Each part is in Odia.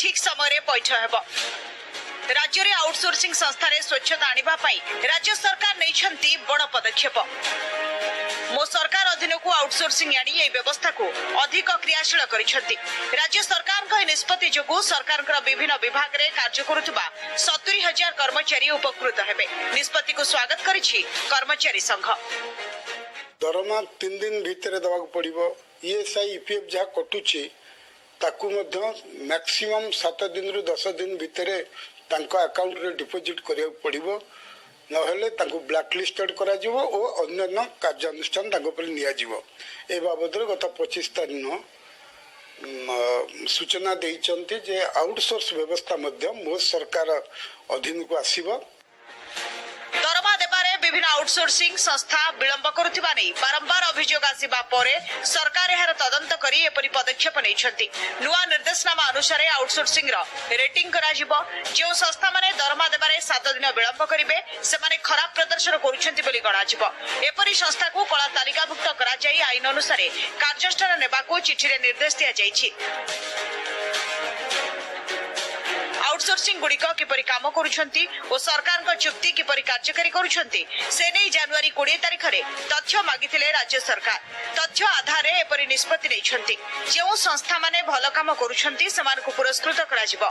ଠିକ୍ ସମୟରେ ପୈଠ ହେବ। ରାଜ୍ୟରେ ଆଉଟସୋର୍ସିଂ ସଂସ୍ଥାରେ ସ୍ୱଚ୍ଛତା ଆଣିବା ପାଇଁ ରାଜ୍ୟ ସରକାର ନେଇଛନ୍ତି ବଡ଼ ପଦକ୍ଷେପ। ମୋ ସରକାର ଅଧୀନକୁ ଆଉଟସୋର୍ସିଂ ଆଣି ଏହି ବ୍ୟବସ୍ଥାକୁ ଅଧିକ କ୍ରିୟାଶୀଳ କରିଛନ୍ତି। ରାଜ୍ୟ ସରକାରଙ୍କ ଏହି ନିଷ୍ପତ୍ତି ଯୋଗୁଁ ସରକାରଙ୍କର ବିଭିନ୍ନ ବିଭାଗରେ କାର୍ଯ୍ୟ କରୁଥିବା 70,000 କର୍ମଚାରୀ ଉପକୃତ ହେବେ। ନିଷ୍ପତ୍ତିକୁ ସ୍ୱାଗତ କରିଛି କର୍ମଚାରୀ ସଂଘ। ଦରମା 3 ଦିନ ଭିତରେ ଦେବାକୁ ପଡ଼ିବ। ଇଏସ୍ଆଇ, ଇପିଏଫ୍ ଯାହା କଟୁଛି, ତାକୁ ମଧ୍ୟ ମ୍ୟାକ୍ସିମମ୍ 7 ଦିନରୁ 10 ଦିନ ଭିତରେ ତାଙ୍କ ଆକାଉଣ୍ଟରେ ଡିପୋଜିଟ୍ କରିବାକୁ ପଡ଼ିବ। ନହେଲେ ତାଙ୍କୁ ବ୍ଲାକ୍ ଲିଷ୍ଟେଡ୍ କରାଯିବ ଓ ଅନ୍ୟାନ୍ୟ କାର୍ଯ୍ୟାନୁଷ୍ଠାନ ତାଙ୍କ ଉପରେ ନିଆଯିବ। ଏ ବାବଦରେ ଗତ 25 ତାରିଖ ଦିନ ସୂଚନା ଦେଇଛନ୍ତି ଯେ ଆଉଟସୋର୍ସ ବ୍ୟବସ୍ଥା ମଧ୍ୟ ମୋ ସରକାର ଅଧୀନକୁ ଆସିବ। ଦରମା ଦେବାରେ ବିଭିନ୍ନ ଆଉଟସୋର୍ସିଂ ସଂସ୍ଥା ବିଳମ୍ବ କରୁଥିବା ନେଇ ବାରମ୍ବାର ଅଭିଯୋଗ ଆସିବା ପରେ ସରକାର ଏହାର ତଦନ୍ତ କରି ଏପରି ପଦକ୍ଷେପ ନେଇଛନ୍ତି। ନୂଆ ନିର୍ଦ୍ଦେଶନାମା ଅନୁସାରେ ଆଉଟସୋର୍ସିଂର ରେଟିଂ କରାଯିବ। ଯେଉଁ ସଂସ୍ଥାମାନେ ଦରମା ଦେବାରେ 7 ଦିନ ବିଳମ୍ବ କରିବେ, ସେମାନେ ଖରାପ ପ୍ରଦର୍ଶନ କରୁଛନ୍ତି ବୋଲି ଗଣାଯିବ। ଏପରି ସଂସ୍ଥାକୁ କଳା ତାଲିକାଭୁକ୍ତ କରାଯାଇ ଆଇନ ଅନୁସାରେ କାର୍ଯ୍ୟାନୁଷ୍ଠାନ ନେବାକୁ ଚିଠିରେ ନିର୍ଦ୍ଦେଶ ଦିଆଯାଇଛି। ଆଉଟସୋର୍ସିଂ ଗୁଡ଼ିକ କିପରି କାମ କରୁଛନ୍ତି ଓ ସରକାରଙ୍କ ଚୁକ୍ତି କିପରି କାର୍ଯ୍ୟକାରୀ କରୁଛନ୍ତି, ସେ ନେଇ ଜାନୁଆରୀ 20 ତାରିଖରେ ତଥ୍ୟ ମାଗିଥିଲେ ରାଜ୍ୟ ସରକାର। ତଥ୍ୟ ଆଧାରରେ ଏପରି ନିଷ୍ପତ୍ତି ନେଇଛନ୍ତି। ଯେଉଁ ସଂସ୍ଥାମାନେ ଭଲ କାମ କରୁଛନ୍ତି, ସେମାନଙ୍କୁ ପୁରସ୍କୃତ କରାଯିବ।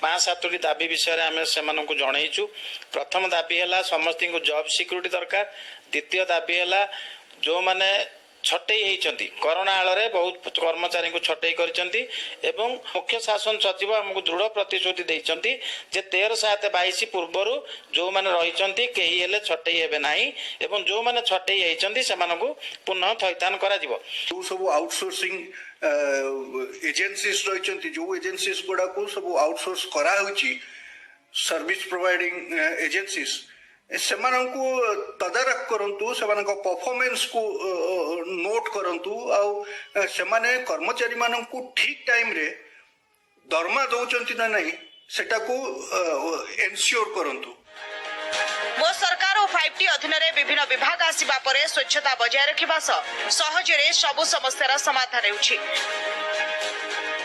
ପାଞ୍ଚ ସାତୋଟି ଦାବି ବିଷୟରେ ଆମେ ସେମାନଙ୍କୁ ଜଣେଇଛୁ। ପ୍ରଥମ ଦାବି ହେଲା, ସମସ୍ତଙ୍କୁ ଜବ୍ ସିକ୍ୟୁରିଟି ଦରକାର। ଦ୍ୱିତୀୟ ଦାବି ହେଲା, ଯେଉଁମାନେ ଛଟେଇ ହେଇଛନ୍ତି, କରୋନା ଆଳରେ ବହୁତ କର୍ମଚାରୀଙ୍କୁ ଛଟେଇ କରିଛନ୍ତି ଏବଂ ମୁଖ୍ୟ ଶାସନ ସଚିବ ଆମକୁ ଦୃଢ଼ ପ୍ରତିଶ୍ରୁତି ଦେଇଛନ୍ତି ଯେ 13/7/22 ପୂର୍ବରୁ ଯେଉଁମାନେ ରହିଛନ୍ତି, କେହି ହେଲେ ଛଟେଇ ହେବେ ନାହିଁ ଏବଂ ଯେଉଁମାନେ ଛଟେଇ ହେଇଛନ୍ତି, ସେମାନଙ୍କୁ ପୁନଃ ଥଇଥାନ କରାଯିବ। ଯେଉଁ ସବୁ ଆଉଟସୋର୍ସିଂ ଏଜେନ୍ସିସ୍ ରହିଛନ୍ତି, ଯେଉଁ ଏଜେନ୍ସିସ୍ ଗୁଡ଼ାକୁ ସବୁ ଆଉଟସୋର୍ସ କରାହେଉଛି, ସର୍ଭିସ ପ୍ରୋଭାଇଡିଂ ଏଜେନ୍ସିସ୍, ସେମାନଙ୍କୁ ତଦାରଖ କରନ୍ତୁ, ସେମାନଙ୍କ ପରଫର୍ମାନ୍ସକୁ ନୋଟ୍ କରନ୍ତୁ ଆଉ ସେମାନେ କର୍ମଚାରୀମାନଙ୍କୁ ଠିକ୍ ଟାଇମ୍ରେ ଦରମା ଦେଉଛନ୍ତି ନା ନାହିଁ, ସେଟାକୁ ଏନସିଓର କରନ୍ତୁ। ମୋ ସରକାର ଓ 5ଟି ଅଧୀନରେ ବିଭିନ୍ନ ବିଭାଗ ଆସିବା ପରେ ସ୍ୱଚ୍ଛତା ବଜାୟ ରଖିବା ସହ ସହଜରେ ସବୁ ସମସ୍ୟାର ସମାଧାନ ହେଉଛି।